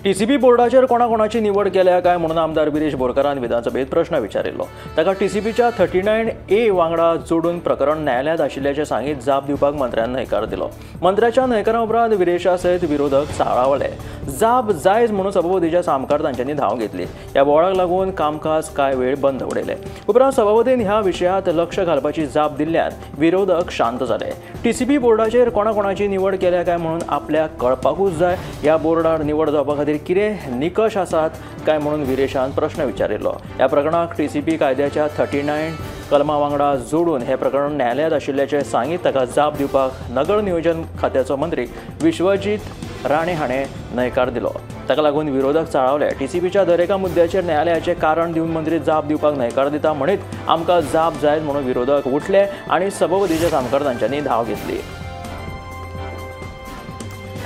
TCP बोर्डाचेर कोणाकोणाची निवड केल्या काय म्हणून आमदार विरेश बोरकारान विधानसभेत प्रश्न विचारिल्लो. ताका टीसीपीच्या 39A वांगडा जोडून प्रकरण न्यायालयांत आशिल्ल्याचें सांगीत जाप दिवपाक मंत्र्यान न्हयकार दिलो. मंत्र्याच्या न्हयकारा उपरांत विरेशा सयत विरोधक चाळावले. जाप जायच म्हणून सभापतीच्या सामकार तांच्यांनी धांव घेतली. ह्या बोवाळाक लागून कामकाज कांय वेळ बंद उडयलें. उपरांत सभापतीन ह्या विशयांत लक्ष घालपाची जाप दिल्ल्यान विरोधक शांत जाले. टीसीपी बोर्डाचेर कोणाकोणाची निवड केल्या काय म्हणून आपल्याक कळपाकूच जाय. ह्या बोर्डार निवड जावपा खातीर कितें निकश आसात काय म्हणून विरेशान प्रश्न विचारिल्लो. ह्या प्रकरणाक टीसीपी कायद्याच्या 39 कलमा वांगडा जोडून हें प्रकरण न्यायालयांत आशिल्ल्याचें सांगीत ताका जाप दिवपाक नगर नियोजन खात्याचो मंत्री विश्वजीत राणे हाणें न्हयकार दिलो. ताका लागून विरोधक चाळावले. टीसीपीच्या दरेका मुद्द्याचेर न्यायालयाचें कारण दिवन मंत्री जाप दिवपाक न्हयकार दिता म्हणीत आमकां जाप जाय म्हणून विरोधक उठले आनी सभापतीच्या सामकार तांच्यांनी धांव घेतली.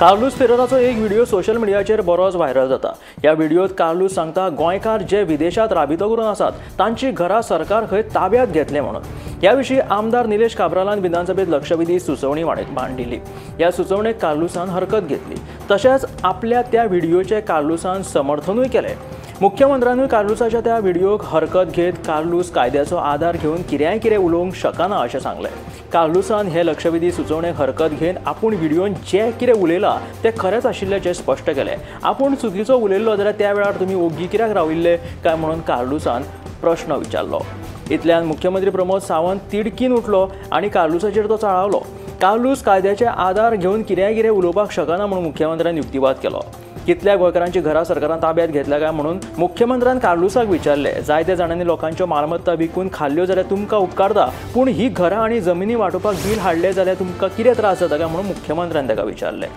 कार्लूस फेरेराचो एक व्हिडिओ सोशल मिडियाचेर बरोच व्हायरल जाता. ह्या व्हिडिओत कार्लूस सांगता गोंयकार जे विदेशात राबितो करून आसात तांची घरां सरकार खंय ताब्यात घेतले म्हणून. ह्या विशीं आमदार निलेश काब्रालान विधानसभेत लक्षवेधी सुचोवणी मांडिल्ली. ह्या सुचोवणेक कार्लूसान हरकत घेतली. तशेंच आपल्या त्या व्हिडिओचें कार्लूसान समर्थनूय केलें. मुख्यमंत्र्यानूय कार्लूसाच्या त्या व्हिडिओक हरकत घेत कार्लूस कायद्याचो आदार घेवन कित्याय कितें उलोवंक शकना अशें सांगलें. कार्लूसान हे लक्षवेधी सुचोवणेक हरकत घेवन आपूण व्हिडिओन जें कितें उलयलां तें खरेंच आशिल्ल्याचें स्पश्ट केलें. आपूण चुकीचो उलयल्लो जाल्यार त्या वेळार तुमी ओग्गी कित्याक राविल्ले काय म्हणून कार्लूसान प्रश्न विचारलो. इतल्यान मुख्यमंत्री प्रमोद सावंत तिडकीन उठलो आनी कार्लूसाचेर तो चाळावलो. कार्लूस कायद्याचे आदार घेवन कित्याय कितें उलोवपाक शकना म्हणून मुख्यमंत्र्यान युक्तिवाद केलो. कितल्या गोंयकारांची घरां सरकारान ताब्यात घेतल्या काय म्हणून मुख्यमंत्र्यान कार्लूसाक विचारलें. जायते जाणांनी लोकांच्यो मालमत्ता विकून खाल्ल्यो जाल्यार तुमकां उपकारता, पूण ही घरां आनी जमिनी वांटोवपाक बील हाडलें जाल्यार तुमकां कितें त्रास जाता काय म्हणून मुख्यमंत्र्यान ताका विचारलें.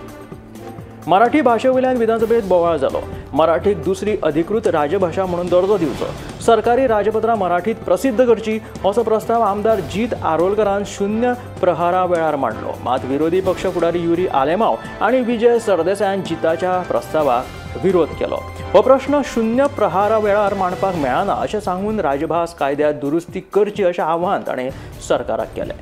मराठी भाशे वयल्यान विधानसभेत बोवाळ जालो. मराठीक दुसरी अधिकृत राजभाशा म्हणून दर्जो दिवचो, सरकारी राजपत्रां मराठीत प्रसिद्ध करची असो प्रस्ताव आमदार जीत आरोलकरान शून्य प्रहारा वेळार मांडलो. मात विरोधी पक्ष फुडारी युरी आलेमाव आनी विजय सरदेसायान जिताच्या प्रस्तावाक विरोध केलो. हो प्रश्न शून्य प्रहारा वेळार मांडपाक मेळना अशें सांगून राजभास कायद्यात दुरुस्ती करची अशें आव्हान ताणें सरकाराक केलें.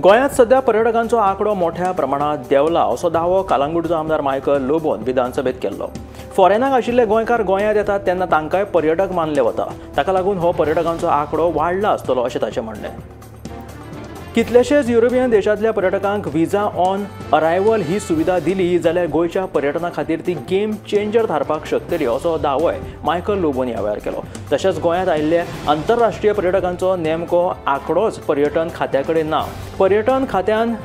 गोंयांत सध्या पर्यटकांचो आंकडो मोठ्या प्रमाणात देंवला असो दावो कालांगुटचो आमदार मायकल लोबोन विधानसभेत केल्लो. फॉरेनाक आशिल्ले गोंयकार गोंयांत येतात तेन्ना तांकांय पर्यटक मानले वता, ताका लागून हो पर्यटकांचो आंकडो वाडला आसतलो अशें ताचें म्हणणें. कितलेशेच युरोपियन देशांतल्या पर्यटकांक व्हिसा ऑन अरायवल ही सुविधा दिली जाल्यार गोंयच्या पर्यटना खातीर ती गेम चेंजर थारपाक शकतली असो दावोय मायकल लोबोन ह्या वेळार केलो. तशेंच गोंयांत आयिल्ले आंतरराष्ट्रीय पर्यटकांचो नेमको आंकडोच पर्यटन खात्या कडेन ना. पर्यटन खात्यान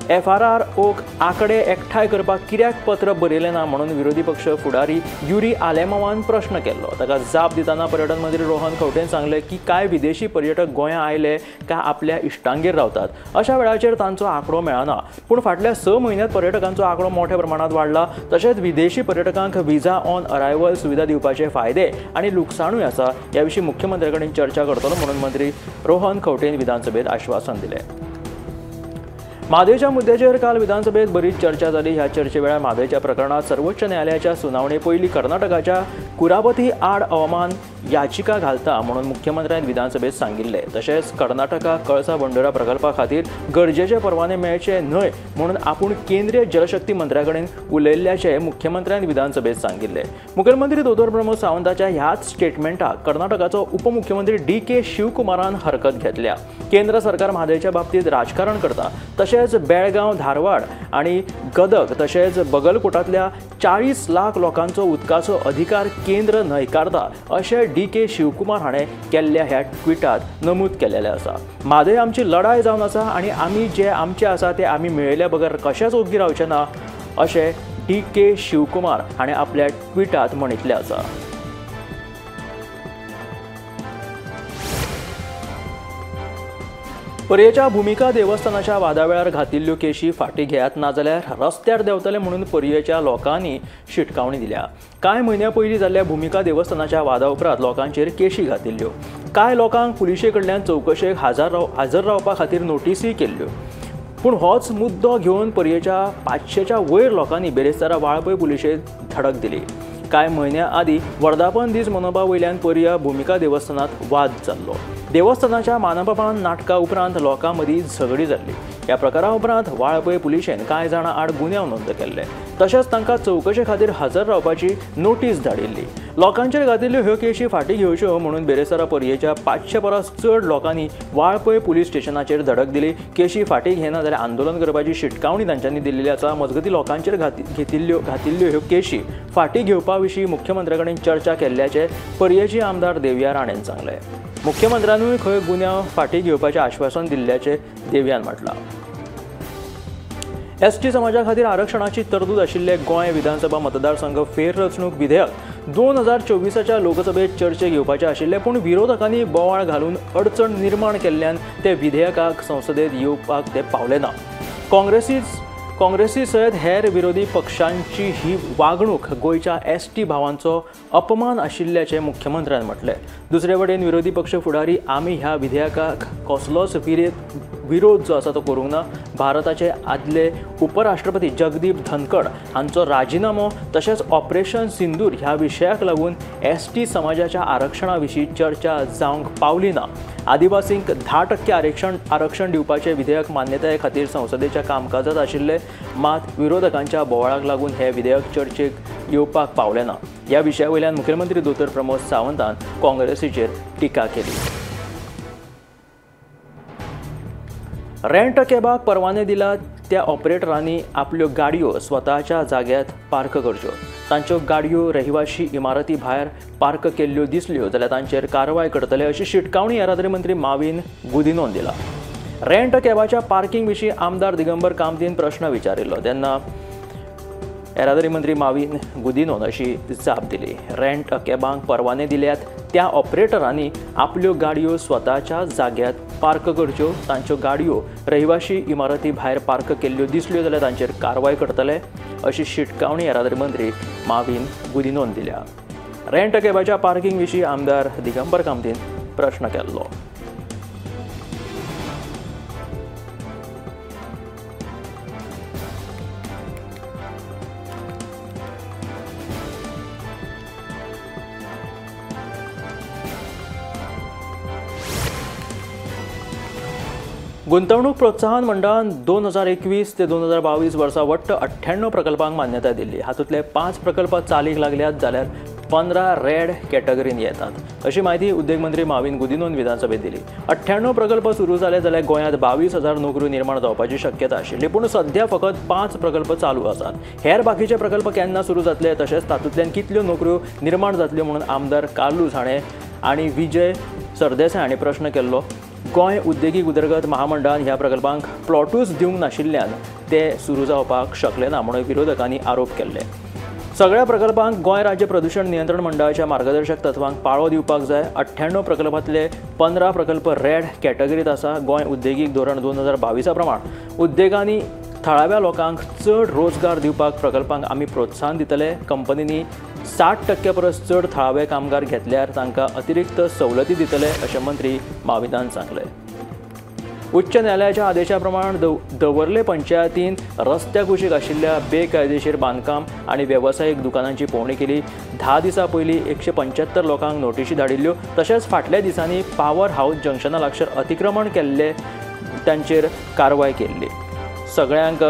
एफआरआरओक आंकडे एकठांय करपाक कित्याक पत्र बरयलें ना म्हणून विरोधी पक्ष फुडारी युरी आलेमावान प्रश्न केल्लो. ताका जाप दितना पर्यटन मंत्री रोहन खंवटेन सांगलें की कांय विदेशी पर्यटक गोंयांत आयले काय आपल्या इश्टांगेर रावतात, अशा वेळाचेर तांचो आंकडो मेळना. पूण फाटल्या 6 म्हयन्यांत पर्यटकांचो आंकडो मोठ्या प्रमाणांत वाडला. तशेंच विदेशी पर्यटकांक व्हिसा ऑन अरायवल सुविधा दिवपाचे फायदे आनी लुकसाणूय आसा. ह्या विशीं मुख्यमंत्र्या कडेन चर्चा करतलो म्हणून मंत्री रोहन खंवटेन विधानसभेत आश्वासन दिलें. म्हादयच्या मुद्द्याचेर काल विधानसभेत बरीच चर्चा जाली. ह्या चर्चे वेळार म्हादयच्या प्रकरणात सर्वोच्च न्यायालयाच्या सुनावणे पयलीं कर्नाटकाच्या कुरापती आड अवमान याचिका घालता म्हणून मुख्यमंत्र्यान विधानसभेत सांगिल्लें. तशेंच कर्नाटका कळसा बंडोरा प्रकल्पा खातीर गरजेचे परवाने मेळचे न्हय म्हणून आपूण केंद्रीय जलशक्ती मंत्र्या कडेन उलयल्ल्याचें मुख्यमंत्र्यान विधानसभेत सांगिल्लें. मुखेलमंत्री दोतोर प्रमोद सावंताच्या ह्याच स्टेटमेंटाक कर्नाटकाचो उपमुख्यमंत्री डी के शिवकुमारान हरकत घेतल्या. केंद्र सरकार म्हादयच्या बाबतींत राजकारण करता. तशेंच बेळगांव, धारवाड आनी गदग तशेंच बगलकोटांतल्या 40 लाख लोकांचो उदकाचो अधिकार केंद्र न्हयकारता अशें डी के शिवकुमार हाणें केल्ल्या ह्या ट्विटांत नमूद केल्लें आसा. म्हादय आमची लढाय जावन आसा आनी आमी जे आमचे आसा ते आमी मेळयल्या बगर कशेंच ओग्गी रावचे ना अशें डी के शिवकुमार हाणें आपल्या ट्विटांत म्हणिल्लें आसा. पर्येच्या भुमिका देवस्थानाच्या वादा वेळार घातिल्ल्यो केशी फाटीं घेयात, नाजाल्यार रस्त्यार देंवतले म्हणून पर्येच्या लोकांनी शिटकावणी दिल्या. कांय म्हयन्या पयलीं जाल्ल्या भुमिका देवस्थानाच्या वादा उपरांत लोकांचेर केशी घातिल्ल्यो. कांय लोकांक पुलिशे कडल्यान चवकशेक हाजर रावपा खातीर नोटीसूय केल्ल्यो. पूण होच मुद्दो घेवन पर्येच्या 500च्या वयर लोकांनी बेरेस्तारा वाळपय पुलिशेक धडक दिली. कांय म्हयन्या आदीं वर्धापन दीस मनोवपा वयल्यान पर्या भुमिका देवस्थानांत वाद जाल्लो. देवस्थानाच्या मानपापणान नाटका उपरांत लोकां मदीं झगडी जाल्ली. ह्या प्रकारा उपरांत वाळपय पुलिशेन कांय जाणां आड गुन्यांव नोंद केल्ले, तशेंच तांकां चवकशे खातीर हजर रावपाची नोटीस धाडिल्ली. लोकांचेर घातिल्ल्यो ह्यो केशी फाटीं घेवच्यो म्हणून बेरेस्तारा पर्येच्या 500 परस चड लोकांनी वाळपय पुलीस स्टेशनाचेर धडक दिली. केशी फाटीं घेना जाल्यार आंदोलन करपाची शिटकावणी तांच्यांनी दिल्ली आसा. मजगतीं लोकांचेर घातिल्ल्यो ह्यो केशी फाटीं घेवपा विशीं मुख्यमंत्र्या कडेन चर्चा केल्ल्याचें पर्येची आमदार देविया राणेन सांगलें. मुख्यमंत्र्यानूय खंय गुन्यांव फाटीं घेवपाचें आश्वासन दिल्ल्याचें देवियान म्हटलां. एसटी समाजा खातीर आरक्षणाची तरतूद आशिल्ले गोंय विधानसभा मतदारसंघ फेररचणूक विधेयक 2024च्या लोकसभेत चर्चेक येवपाचें आशिल्लें, पूण विरोधकांनी बोवाळ घालून अडचण निर्माण केल्ल्यान ते विधेयकाक संसदेत येवपाक ते पावले ना. काँग्रेसी सयत हेर विरोधी पक्षांची ही वागणूक गोंयच्या एसटी भावांचो अपमान आशिल्ल्याचें मुख्यमंत्र्यान म्हटलें. दुसरे वटेन विरोधी पक्ष फुडारी आमी ह्या विधेयकाक कसलोच विरोध जो आसा तो करूंक ना. भारताचे आदले उपराष्ट्रपती जगदीप धनखड हांचो राजिनामो तशेंच ऑपरेशन सिंदूर ह्या विशयाक लागून एसटी समाजाच्या आरक्षणा विशीं चर्चा जावंक पावली ना. आदिवासींक 10% आरक्षण दिवपाचें विधेयक मान्यताये खातीर संसदेच्या कामकाजांत आशिल्लें, मात विरोधकांच्या बोवाळाक लागून हें विधेयक चर्चेक येवपाक पावलें ना. ह्या विशया वयल्यान मुख्यमंत्री दोतोर प्रमोद सावंतान काँग्रेसीचेर टिका केली. रेंट कॅबाक परवाने दिला त्या ऑपरेटरांनी आपल्यो गाडयो स्वताच्या जाग्यात पार्क करच्यो. तांच्यो गाडयो रहिवाशी इमारती भायर पार्क केल्ल्यो दिसल्यो जाल्यार तांचेर कारवाय करतले अशी शिटकावणी येरादारी मंत्री माविन गुदिनोन दिला. रेंट कॅबाच्या पार्किंग विशीं आमदार दिगंबर कामतीन प्रश्न विचारिल्लो तेन्ना येरादारी मंत्री माविन गुदिनोन अशी जाप दिली. रेंट कॅबांक परवाने दिल्यात त्या ऑपरेटरांनी आपल्यो गाडयो स्वताच्या जाग्यात पार्क करच्यो. तांच्यो गाडयो रहिवाशी इमारती भायर पार्क केल्ल्यो दिसल्यो जाल्यार तांचेर कारवाय करतले अशी शिटकावणी येरादारी मंत्री माविन गुदिनोन दिल्या. रेंट कॅबाच्या पार्किंग विशीं आमदार दिगंबर कामतीन प्रश्न केल्लो. गुंतवणूक प्रोत्साहन मंडळान 2021 ते 2022 वर्सा वट्ट 98 प्रकल्पांक मान्यताय दिल्ली. हातूंतले 5 प्रकल्प चालीक लागल्यात जाल्यार 15 रेड कॅटेगरीन येतात अशी म्हायती उद्देग मंत्री माविन गुदिनोन विधानसभेत दिली. 98 प्रकल्प सुरू जाले जाल्यार गोंयांत 22,000 नोकऱ्यो निर्माण जावपाची शक्यता आशिल्ली, पूण सध्या फकत 5 प्रकल्प चालू आसात. हेर बाकीचे प्रकल्प केन्ना सुरू जातले तशेंच तातूंतल्यान कितल्यो नोकऱ्यो निर्माण जातल्यो म्हणून आमदार कार्लूस हाणें आनी विजय सरदेसाय हांणी प्रश्न केल्लो. गोंय उद्देगीक उदरगत महामंडळान ह्या प्रकल्पांक प्लॉटूच दिवंक नाशिल्ल्यान ते सुरू जावपाक शकले ना म्हणून विरोधकांनी आरोप केल्ले. सगळ्या प्रकल्पांक गोंय राज्य प्रदूषण नियंत्रण मंडळाच्या मार्गदर्शक तत्वांक पाळो दिवपाक जाय. 98 प्रकल्पांतले 15 प्रकल्प रेड कॅटेगरीत आसा. गोंय उद्देगीक धोरण 2022 प्रमाण उद्देगांनी थळाव्या लोकांक चड रोजगार दिवपाक प्रकल्पांक आमी प्रोत्साहन दितले. कंपनींनी 60% परस चड थळावे कामगार घेतल्यार तांकां अतिरिक्त सवलती दितले अशें मंत्री माविनान सांगलें. उच्च न्यायालयाच्या आदेशा प्रमाण दवर्ले पंचायतीन रस्त्या कुशीक आशिल्ल्या बेकायदेशीर बांदकाम आनी वेवसायीक दुकानांची पळोवणी केली. 10 दिसां पयलीं 175 लोकांक नोटिशी धाडिल्ल्यो, तशेंच फाटल्या दिसांनी पावर हावस जंक्शना लागसार अतिक्रमण केल्ले तांचेर कारवाय केल्ली. सगळ्यांक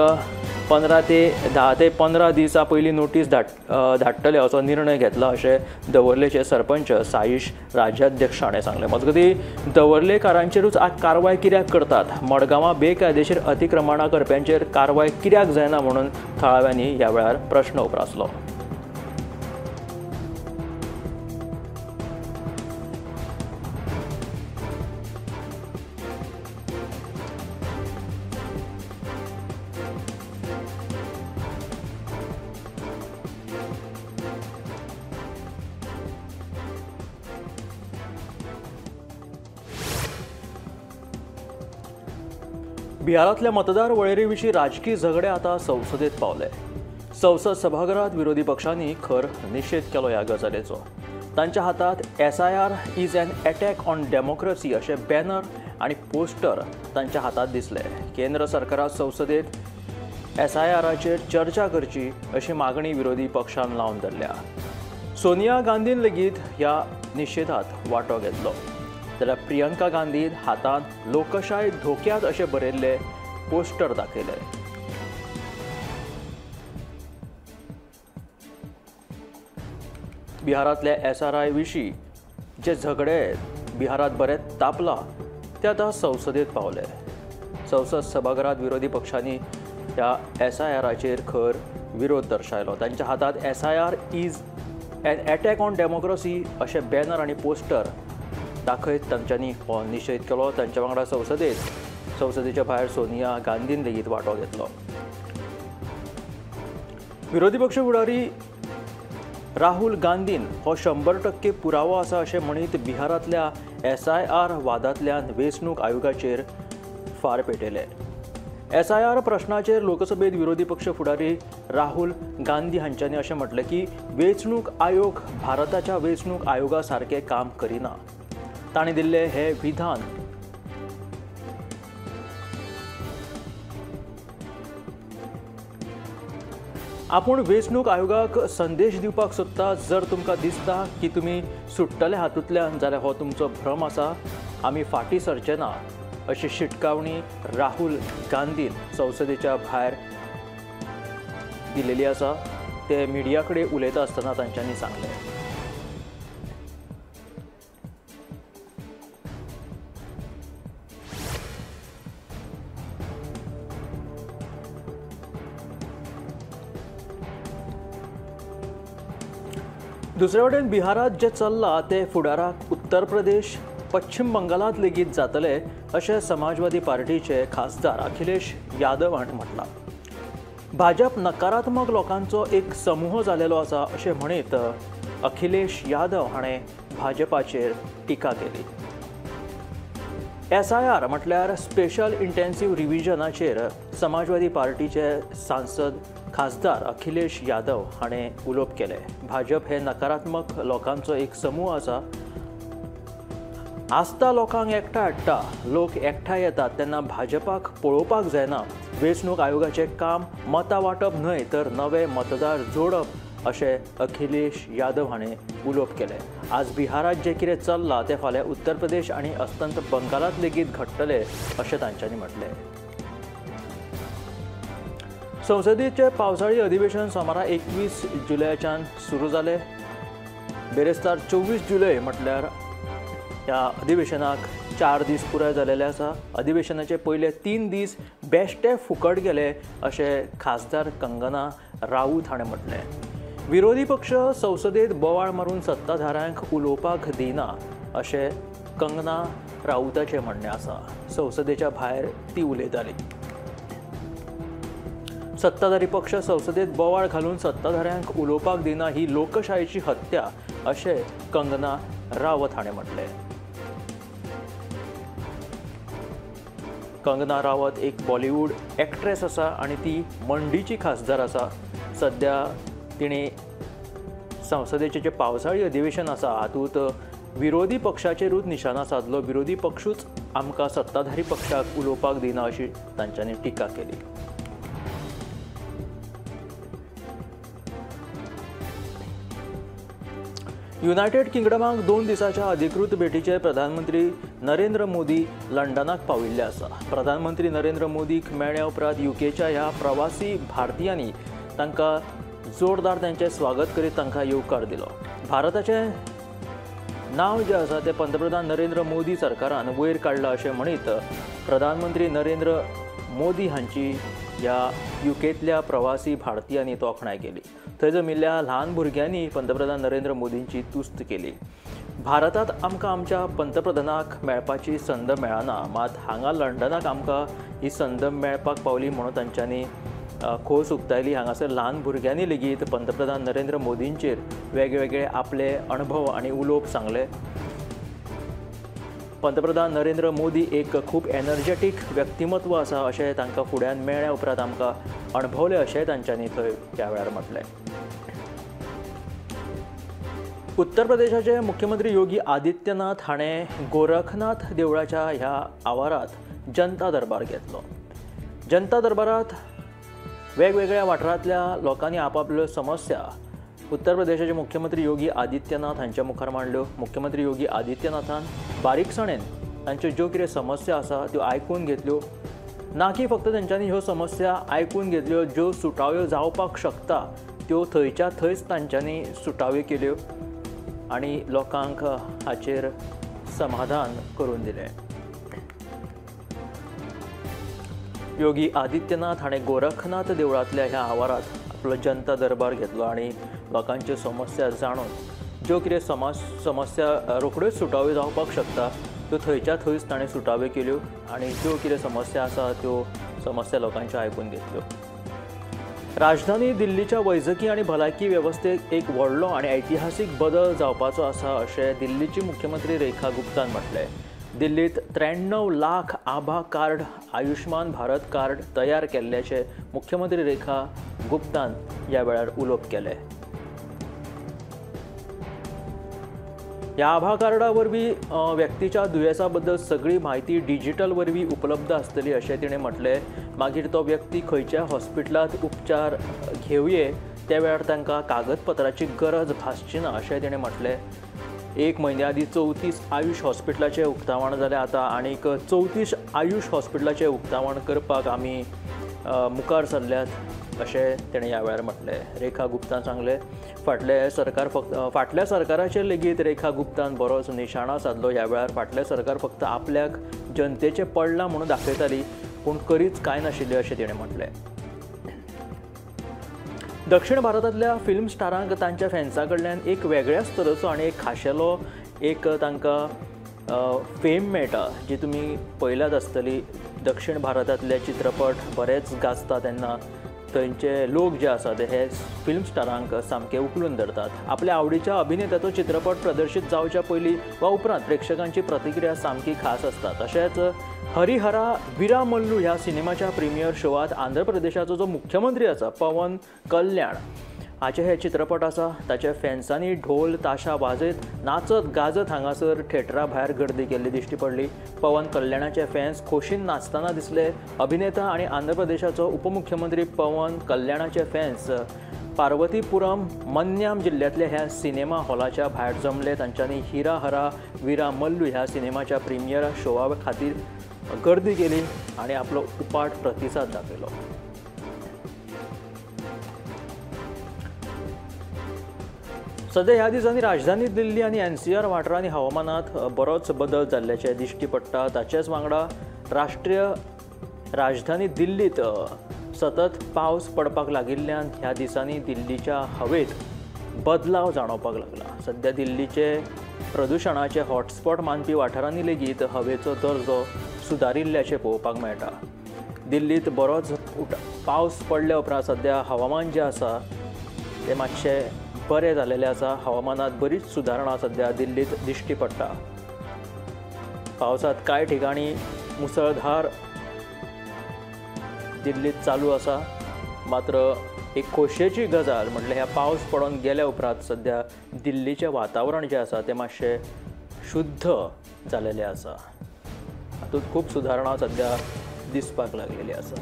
10 ते 15 दिसां पयलीं नोटीस धाडटले असो निर्णय घेतला अशें दवर्लेचे सरपंच साईश राज्याध्यक्ष हाणें सांगलें. मजगतीं दवर्लेकारांचेरूच आज कारवाय कित्याक करतात, मडगांवां बेकायदेशीर अतिक्रमणां करप्यांचेर कारवाय कित्याक जायना म्हणून थळाव्यांनी ह्या वेळार प्रश्न उप्रासलो. बिहारांतल्या मतदार वळेरी विशीं राजकी झगडे आतां संसदेत पावले. संसद सभाघरात विरोधी पक्षांनी खर निशेध केलो ह्या गजालीचो. तांच्या हातात SIR is an attack on democracy अशें बॅनर आनी पोस्टर तांच्या हातात दिसले. केंद्र सरकारान संसदेत SIRाचेर चर्चा करची अशी मागणी विरोधी पक्षान लावन धरल्या. सोनिया गांधीन लेगीत ह्या निशेधात वांटो घेतलो. जाल्यार प्रियंका गांधीन हातांत लोकशाय धोक्यात अशें बरयल्ले पोस्टर दाखयले. बिहारांतल्या SRI विशीं जे झगडे बिहारांत बरें तापलां ते आतां संसदेत पावले. संसद सभाघरांत विरोधी पक्षांनी ह्या SIRाचेर खर विरोध दर्शायलो. तांच्या हातात SIR is an attack on democracy अशें बॅनर आनी पोस्टर दाखयत तांच्यांनी हो निशेध केलो. तांच्या वांगडा संसदेच्या भायर सोनिया गांधीन लेगीत वांटो घेतलो. विरोधी पक्ष फुडारी राहुल गांधीन हो 100% पुरावो आसा अशें म्हणीत बिहारांतल्या SIR वादांतल्यान वेंचणूक आयोगाचेर फार पेटयले. SIR प्रश्नाचेर लोकसभेत विरोधी पक्ष फुडारी राहुल गांधी हांच्यांनी अशें म्हटलें की वेंचणूक आयोग भारताच्या वेंचणूक आयोगा सारकें काम करिना. ताणें दिल्लें हें विधान आपूण वेंचणूक आयोगाक संदेश दिवपाक सोदता. जर तुमकां दिसता की तुमी सुट्टले हातूंतल्यान जाल्यार हो तुमचो भ्रम आसा, आमी फाटीं सरचे ना अशी शिटकावणी राहुल गांधीन संसदेच्या भायर दिलेली आसा. ते मिडिया कडेन उलयता आसतना तांच्यांनी सांगलें. दुसरे वटेन बिहारांत जें चल्लां तें फुडाराक उत्तर प्रदेश, पश्चिम बंगालांत लेगीत जातले अशें समाजवादी पार्टीचे खासदार अखिलेश यादव हांणी म्हटलां. भाजप नकारात्मक लोकांचो एक समूह जालेलो आसा अशें म्हणीत अखिलेश यादव हाणें भाजपाचेर टिका केली. SIR म्हटल्यार स्पेशल इंटेन्सिव्ह रिव्हिजनाचेर समाजवादी पार्टीचे सांसद खासदार अखिलेश यादव हाणें उलोवप केलें. भाजप हे नकारात्मक लोकांचो एक समूह आसा. आसता लोकांक एकठांय हाडटा, लोक एकठांय येतात तेन्ना भाजपाक पळोवपाक जायना. वेंचणूक आयोगाचें काम मतां वांटप न्हय तर नवे मतदार जोडप अशें अखिलेश यादव हाणें उलोवप केलें. आज बिहारांत जें कितें चल्लां तें फाल्यां उत्तर प्रदेश आनी अस्तंत बंगालांत लेगीत घडटलें अशें तांच्यांनी म्हटलें. संसदेचें पावसाळी अधिवेशन सोमारा 21 जुलयाच्यान सुरू जालें. बेरेस्तार 24 जुलय म्हटल्यार ह्या अधिवेशनाक 4 दीस पुराय जालेले आसा. अधिवेशनाचे पयले 3 दीस बेश्टे फुकट गेले अशें खासदार कंगना राऊत हाणें म्हटलें. विरोधी पक्ष संसदेत बोवाळ मारून सत्ताधाऱ्यांक उलोवपाक दिना अशें कंगना राऊताचें म्हणणें आसा. संसदेच्या भायर ती उलयताली. सत्ताधारी पक्ष संसदेत बोवाळ घालून सत्ताधाऱ्यांक उलोवपाक दिना ही लोकशायेची हत्या अशें कंगना रावत हाणें म्हटलें. कंगना रावत एक बॉलिवूड एक्ट्रेस आसा आनी ती मंडीची खासदार आसा. सद्या तिणें संसदेचें जें पावसाळी अधिवेशन आसा हातूंत विरोधी पक्षाचेरूच निशाणा सादलो. विरोधी पक्षूच आमकां सत्ताधारी पक्षाक उलोवपाक दिना अशी तांच्यांनी टिका केली. युनायटेड किंगडमाक 2 दिसाच्या अधिकृत भेटीचेर प्रधानमंत्री नरेंद्र मोदी लंडनाक पाविल्ले आसा. प्रधानमंत्री नरेंद्र मोदीक मेळ्ळ्या उपरांत युकेच्या ह्या प्रवासी भारतीयांनी तांकां जोरदार तांचें स्वागत करीत तांकां येवकार दिलो. भारताचें नांव जें आसा तें पंतप्रधान नरेंद्र मोदी सरकारान वयर काडलां अशें म्हणीत प्रधानमंत्री नरेंद्र मोदी हांची ह्या युकेंतल्या प्रवासी भारतीयांनी तोखणाय केली. थंय जमिल्ल्या ल्हान भुरग्यांनी पंतप्रधान नरेंद्र मोदींची तुस्त केली. भारतांत आमकां आमच्या पंतप्रधानाक मेळपाची संद मेळना, मात हांगा लंडनाक आमकां ही संद मेळपाक पावली म्हणून तांच्यांनी खोस उक्तायली. हांगासर ल्हान भुरग्यांनी लेगीत पंतप्रधान नरेंद्र मोदींचेर वेगवेगळे आपले अणभव आनी उलोवप सांगले. पंतप्रधान नरेंद्र मोदी एक खूब एनर्जेटीक व्यक्तिमत्व आसा अशें तांकां फुड्यान मेळ्ळ्या उपरांत आमकां अणभवलें अशें तांच्यांनी थंय ह्या वेळार म्हटलें। उत्तर प्रदेशाचे मुख्यमंत्री योगी आदित्यनाथ हाणें गोरखनाथ देवळाच्या ह्या आवारांत जनता दरबार घेतलो। जनता दरबारांत वेगवेगळ्या वाठारांतल्या लोकांनी आपापल्यो समस्या उत्तर प्रदेशाचे मुख्यमंत्री योगी आदित्यनाथ हांच्या मुखार मांडल्यो। मुख्यमंत्री योगी आदित्यनाथान बारीकसाणेन तांच्यो ज्यो कितें समस्या आसा त्यो आयकून घेतल्यो। ना की फक्त तेंच्यांनी ह्यो समस्या आयकून घेतल्यो, ज्यो सुटाव्यो जावपाक शकता त्यो थंयच्या थंयच तांच्यांनी सुटाव्यो केल्यो आनी लोकांक हाचेर समाधान करून दिलें। योगी आदित्यनाथ हाणें गोरखनाथ देवळांतल्या ह्या आवारांत आपलो जनता दरबार घेतलो आनी लोकांच्यो समस्या जाणून ज्यो कितें समस्या रोखड्योच सुटाव्यो जावपाक शकता त्यो थंयच्या थंयच ताणें सुटाव्यो केल्यो आनी ज्यो कितें समस्या आसा त्यो समस्या लोकांच्यो आयकून घेतल्यो। राजधानी दिल्लीच्या वैजकी आनी भलायकी वेवस्थेक एक व्हडलो आनी ऐतिहासीक बदल जावपाचो आसा अशें दिल्लीची मुख्यमंत्री रेखा गुप्तान म्हटलें। दिल्लीत 93 लाख आभा कार्ड आयुष्मान भारत कार्ड तयार केल्ल्याचें मुख्यमंत्री रेखा गुप्तान ह्या वेळार उलोवप केलें। ह्या आभा कार्डा वरवीं व्यक्तीच्या दुयेंसा बद्दल सगळी म्हायती डिजिटल वरवीं उपलब्ध आसतली अशें तिणें म्हटलें। मागीर तो व्यक्ती खंयच्या हॉस्पिटलांत उपचार घेवये त्या वेळार तांकां कागदपत्राची गरज भासची ना अशें तिणें म्हटलें। एक म्हयन्या आदीं 34 आयुष हॉस्पिटलाचें उक्तावण जालें। आतां आनीक 34 आयुष हॉस्पिटलाचें उक्तावण करपाक आमी मुखार सरल्यात अशें तेणें ह्या वेळार म्हटलें। रेखा गुप्तान सांगलें, फाटल्या सरकाराचेर लेगीत रेखा गुप्तान बरोच निशाणा सादलो। ह्या वेळार फाटलें सरकार फक्त आपल्याक जनतेचें पडलां म्हणून दाखयताली, पूण करीच कांय नाशिल्लें अशें तिणें म्हटलें। दक्षिण भारतांतल्या फिल्म स्टारांक तांच्या फॅन्सां कडल्यान एक वेगळ्याच तरेचो आनी एक खाशेलो एक तांकां फेम मेळटा जी तुमी पळयल्यात आसतली। दक्षिण भारतांतले चित्रपट बरेच गाजता तेन्ना थंयचे लोक जे आसा ते हे फिल्म स्टारांक सामके उखलून धरतात। आपल्या आवडीच्या अभिनेत्याचो चित्रपट प्रदर्शीत जावच्या पयलीं वा उपरांत प्रेक्षकांची प्रतिक्रिया सामकी खास आसता। तशेंच हरिहरा वीरामल्लू ह्या सिनेमाच्या प्रिमियर शोवात आंध्र प्रदेशाचो जो मुख्यमंत्री आसा पवन कल्याण हाचे हे चित्रपट आसा ताच्या फॅन्सांनी ढोल ताशा वाजयत नाचत गाजत हांगासर थेटरा भायर गर्दी केल्ली दिश्टी पडली। पवन कल्याणाचे फॅन्स खोशीन नाचतना दिसले। अभिनेता आनी आंध्र प्रदेशाचो उपमुख्यमंत्री पवन कल्याणाचे फॅन्स पार्वतीपुरम मन्याम जिल्ल्यांतल्या ह्या सिनेमा हॉलाच्या भायर जमले। तांच्यांनी हिरा हरा वीरा मल्लू ह्या सिनेमाच्या प्रिमियर शोवा खातीर गर्दी केली आनी आपलो उपाट प्रतिसाद दाखयलो। सध्या ह्या दिसांनी राजधानी दिल्ली आनी एनसीआर वाठारांनी हवामानात बरोच बदल जाल्ल्याचें दिश्टी पडटा। ताचेच वांगडा राष्ट्रीय राजधानी दिल्लीत सतत पावस पडपाक लागिल्ल्यान ह्या दिसांनी दिल्लीच्या हवेत बदलाव जाणवपाक लागला। सध्या दिल्लीचे प्रदुशणाचे हॉटस्पॉट मानपी वाठारांनी लेगीत हवेचो दर्जो सुदारिल्ल्याचें पळोवपाक मेळटा। दिल्लीत बरोच पावस पडल्या उपरांत सध्या हवामान जें आसा तें मातशें बरें जालेलें आसा। हवामानात बरीच सुदारणा सध्या दिल्लीत दिश्टी पडटा। पावसांत कांय ठिकाणी मुसळधार दिल्लीत चालू आसा। मात्र एक खोशयेची गजाल म्हटल्यार ह्या पावस पडून गेल्या उपरांत सध्या दिल्लीचें वातावरण जें आसा तें मातशें शुद्ध जालेलें आसा। हातूंत खूब सुदारणा सध्या दिसपाक लागलेली आसा।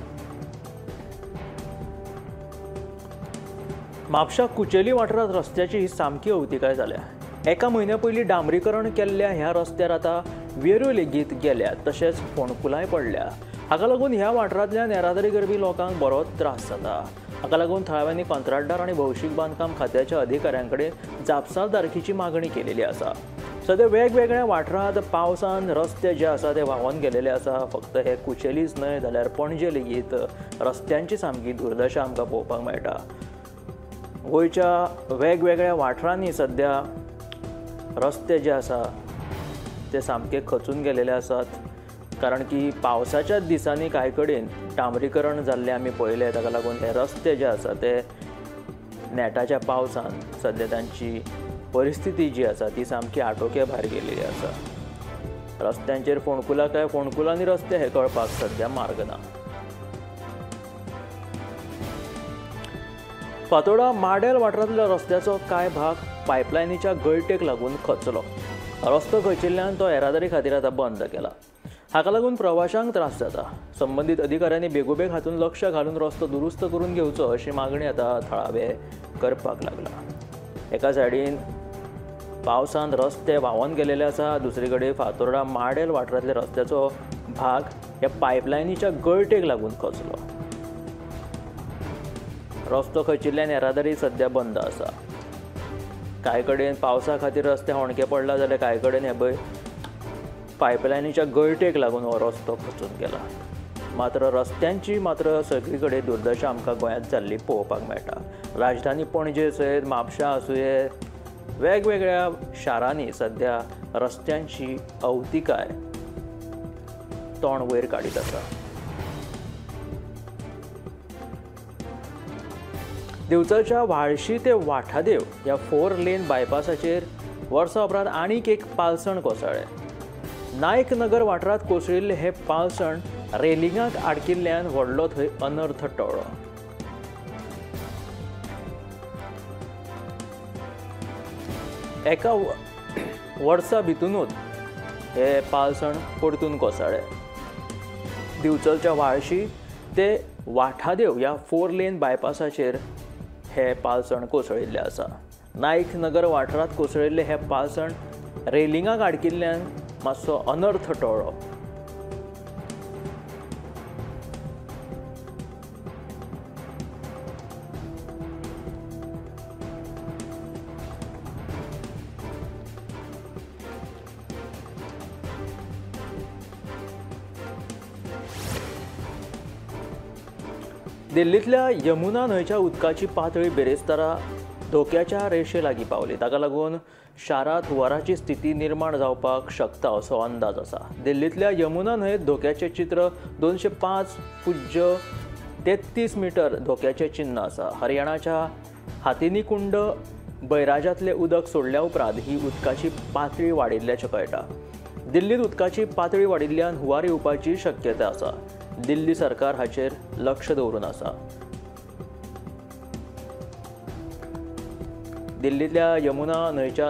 म्हापशा कुचेली वाठारांत रस्त्याची ही सामकी अवतिकाय जाल्या। एका म्हयन्या पयलीं डांबरीकरण केल्ल्या ह्या रस्त्यार आतां वेऱ्यो लेगीत गेल्यात, तशेंच फोंडकुलांय पडल्या। हाका लागून ह्या वाठारांतल्यान येरादारी करपी लोकांक बरोच त्रास जाता। हाका लागून थळाव्यांनी कंत्राटदार आनी भौशीक बांदकाम खात्याच्या अधिकाऱ्यां कडेन जापसालदारकीची मागणी केलेली आसा। सध्या वेगवेगळ्या वाठारांत पावसान रस्ते जे आसा ते व्हांवन गेलेले आसा। फक्त हे कुचेलीच न्हय जाल्यार पणजे लेगीत रस्त्यांची सामकी दुर्दशा आमकां पळोवपाक मेळटा। गोंयच्या वेगवेगळ्या वाठारांनी सध्या रस्ते जे आसा ते सामके खचून गेलेले आसात, कारण की पावसाच्याच दिसांनी कांय कडेन डांबरीकरण जाल्लें आमी पळयलें। ताका लागून हे रस्ते जे आसा ते नेटाच्या पावसान सध्या तांची परिस्थिती जी आसा ती सामकी आटोक्या भायर गेलेली आसा। रस्त्यांचेर फोंडकुलां काय फोंडकुलांनी रस्ते हे कळपाक सध्या मार्ग ना। फातोडा माडेल वाठारांतल्या रस्त्याचो कांय भाग पायपलायनीच्या गळटेक लागून खचलो। रस्तो खचिल्ल्यान तो येरादारी खातीर आतां बंद केला। हाका लागून प्रवाशांक त्रास जाता। संबंदीत अधिकाऱ्यांनी बेगोबेग हातून लक्ष घालून रस्तो दुरुस्त करून घेवचो अशी मागणी आतां थळावे करपाक लागला। एका सायडीन पावसान रस्ते व्हांवन गेलेले आसा, दुसरे कडेन फातोर्डा माडेल वाठारांतल्या रस्त्याचो भाग ह्या पायपलायनीच्या गळटेक लागून खचलो। रस्तो खचिल्ल्यान येरादारी सध्या बंद आसा। कांय कडेन पावसा खातीर रस्ते होणके पडला जाल्यार कांय कडेन हे पळय पायपलायनीच्या गळटेक लागून हो रस्तो खचून गेला। मात्र रस्त्यांची मात्र सगळी कडेन दुर्दशा आमकां गोंयांत जाल्ली पळोवपाक मेळटा। राजधानी पणजे सयत म्हापशा आसुये वेगवेगळ्या शारांनी सध्या रस्त्यांची अवतिकाय तोंड वयर काडीत आसा। दिवचलच्या व्हाळशी ते वाठादेव ह्या 4 लेन बायपासाचेर वर्सा उपरांत आनीक एक पालसण कोसळ्ळें। नायक नगर वाठारांत कोसळिल्लें हें पालसण रेलिंगाक आडकिल्ल्यान व्हडलो थंय अनर्थ टळ्ळो। एका वर्सा भितूनच हे पालसण परतून कोसळ्ळें। दिवचलच्या व्हाळशी ते वाठादेव ह्या 4 लेन बायपासाचेर हे पालसण कोसळिल्लें आसा। नायक नगर वाठारांत कोसळिल्लें हें पालसण रेलिंगाक आडकिल्ल्यान मातसो अनर्थ टळ्ळो। दिल्लींतल्या यमुना न्हंयच्या उदकाची पातळी बिरेस्तारा धोक्याच्या रेशे लागीं पावली। ताका लागून शारांत हुंवाराची स्थिती निर्माण जावपाक शकता असो अंदाज आसा। दिल्लींतल्या यमुना न्हंयेत धोक्याचें चित्र 205.33 मिटर धोक्याचें चिन्न आसा। हरियाणाच्या हातिनीकुंड बैराजांतलें उदक सोडल्या उपरांत ही उदकाची पातळी वाडिल्ल्याचें कळटा। दिल्लींत उदकाची पातळी वाडिल्ल्यान हुंवार येवपाची शक्यता आसा। दिल्ली सरकार हाचेर लक्ष दवरून आसा। दिल्लींतल्या यमुना न्हंयच्या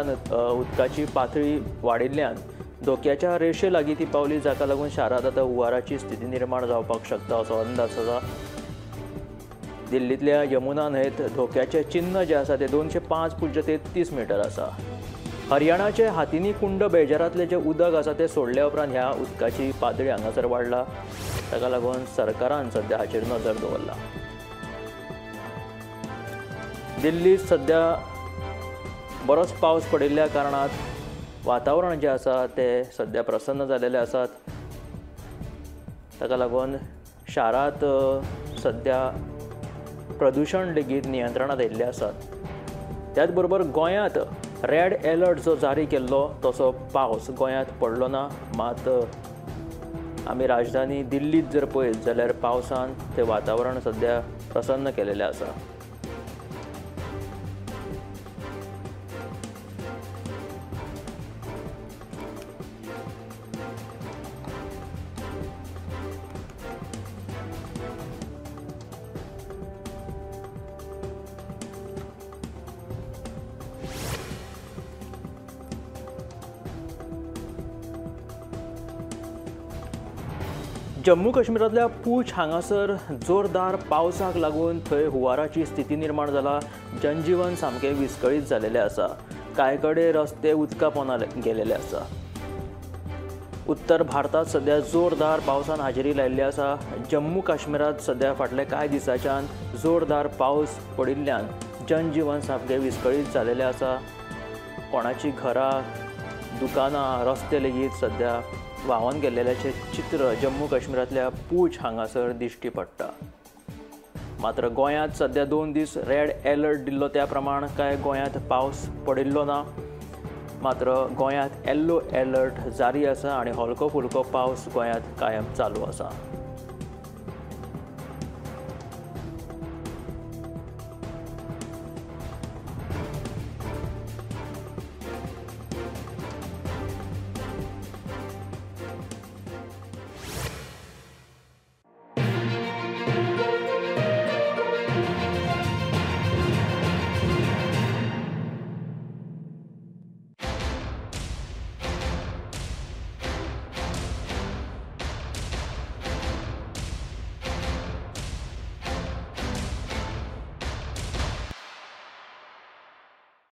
उदकाची पातळी वाडिल्ल्यान धोक्याच्या रेशे लागीं ती पावली, जाका लागून शारांत आतां हुंवाराची स्थिती निर्माण जावपाक शकता असो अंदाज आसा। दिल्लींतल्या यमुना न्हंयेत धोक्याचें चिन्न जें आसा तें 205.33 मिटर आसा। हरियाणाचे हातिनीकुंड बेजारांतलें जें उदक आसा तें सोडल्या उपरांत ह्या उदकाची पातळी हांगासर वाडला। ताका लागून सरकारान सध्या हाचेर नजर दवरला। दिल्लींत सध्या बरोच पावस पडिल्ल्या कारणान वातावरण जें आसा तें सध्या प्रसन्न जालेलें आसात। ताका लागून शारांत सध्या प्रदुशण लेगीत नियंत्रणांत आयिल्लें आसात। त्याच बरोबर गोंयांत रेड एलर्ट जो जारी केल्लो तसो पावस गोंयांत पडलो ना। मात आमी राजधानी दिल्लींत जर पळयत जाल्यार पावसान तें वातावरण सध्या प्रसन्न केलेलें आसा। जम्मू काश्मीरांतल्या पूंछ हांगासर जोरदार पावसाक लागून थंय हुंवाराची स्थिती निर्माण जाला। जनजीवन सामकें विस्कळीत जालेलें आसा। कांय कडेन रस्ते उदका पोंदा गेलेले आसा। उत्तर भारतांत सध्या जोरदार पावसान हाजेरी लायिल्ली आसा। जम्मू काश्मीरांत सध्या फाटले कांय दिसांच्यान जोरदार पावस पडिल्ल्यान जनजीवन सामकें विस्कळीत जालेलें आसा। कोणाची घरां, दुकानां, रस्ते लेगीत सध्या व्हांवन गेल्ल्याचें चित्र जम्मू काश्मीरांतल्या पूंछ हांगासर दिश्टी पडटा। मात्र गोंयांत सध्या 2 दीस रेड एलर्ट दिल्लो त्या प्रमाण काय गोंयांत पावस पडिल्लो ना। मात्र गोंयांत येल्लो एलर्ट जारी आसा आनी हलको फुलको पावस गोंयांत कायम चालू आसा।